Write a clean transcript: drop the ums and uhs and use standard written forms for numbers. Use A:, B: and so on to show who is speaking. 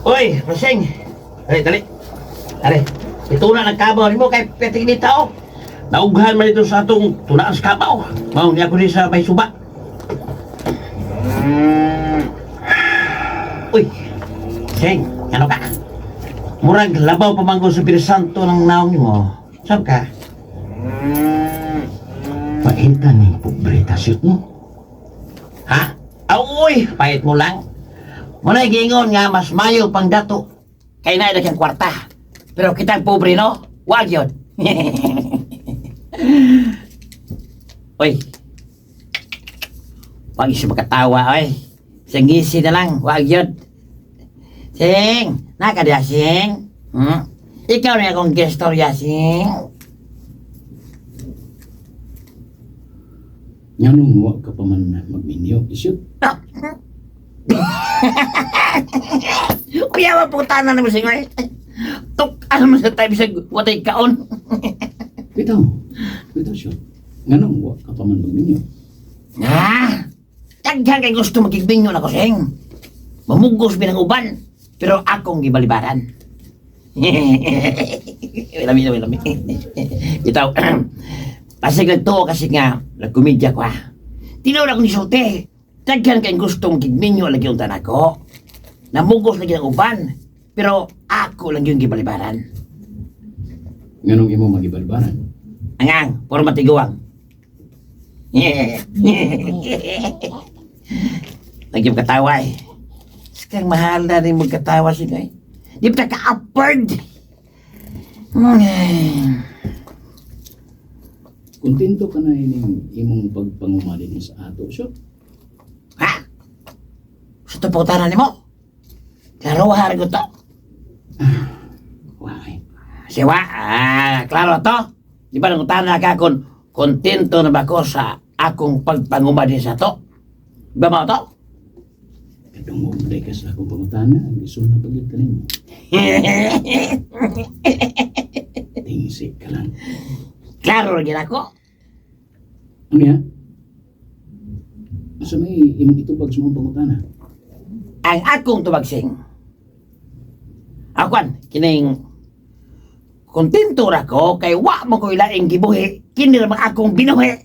A: Uy, Masing. Dali, dali. Dali. Ituna ng kabaw nimo kay peting ni tao. Naughan man ito sa atong tunaan sa kabaw. Mao niya ko ni sa may suba. Uy, Sing, ano ka? Murag labaw pamanggo sa Pirisanto ng naong nimo. Saan ka? Paita ni pobre tasyot mo. Ha? Ah, uy, pahit mo lang. Muna gingon nga mas mayo pang dato. Kay na kang kwarta. Pero kitang pobre no, wag yun. Uy. Wag siya makatawa, oy. Singisi na lang, wag yun. Sing, nakadya, Sing. Ikaw na akong gestorya, Sing.
B: Nganong wa ka pa man magminyo, isyot?
A: Kuya, maputanan na mo, Sing, oy. Tuk, ano mo sa tayo, bisag, watay kaon.
B: Bitaw, bitaw siya. Nganong wa ka pa man magminyo?
A: Ah, daghan kay gusto makigbinyo na ko, Sing. Mamugos binang uban, pero akong gibalibaran. Lami, lami, lami. Bitaw, pasig nagtuo kasi nga, nagkomedya ko ha. Tinaw na akong isulti. Daghan kay gusto makigminyo lagi yung tanako. Namugos lagi ang uban, pero ako lang yung gibalibaran.
B: Nganong imo magibalbaran?
A: Angang, puro matiguang. Nagyong katawa eh. Sikang mahal na rin magkatawa siya eh. Di pa ka-upward.
B: Kontento ka na ining imong pagpanguma din sa ato, syot.
A: Ha? Sa ito pagkutanan ni mo? Klaro har ko to.
B: Why?
A: Siwa, ah, klaro to. Di ba nangutana ka kung kontento na ba ko sa akong pagpanguma din sa to? Di ba mao to?
B: Kadungog day ka sa akong pangutana, ang isuna pagyud kanimo. Tingsik ka lang.
A: Klaro rin ako.
B: Ano ya? Asa may imong itubag sa mong pangutana?
A: Ang akong tubagsing. Akuan, kining kontento ra ko kay wa mo ko'y laing gibuhi, kini ra man akong binuhi.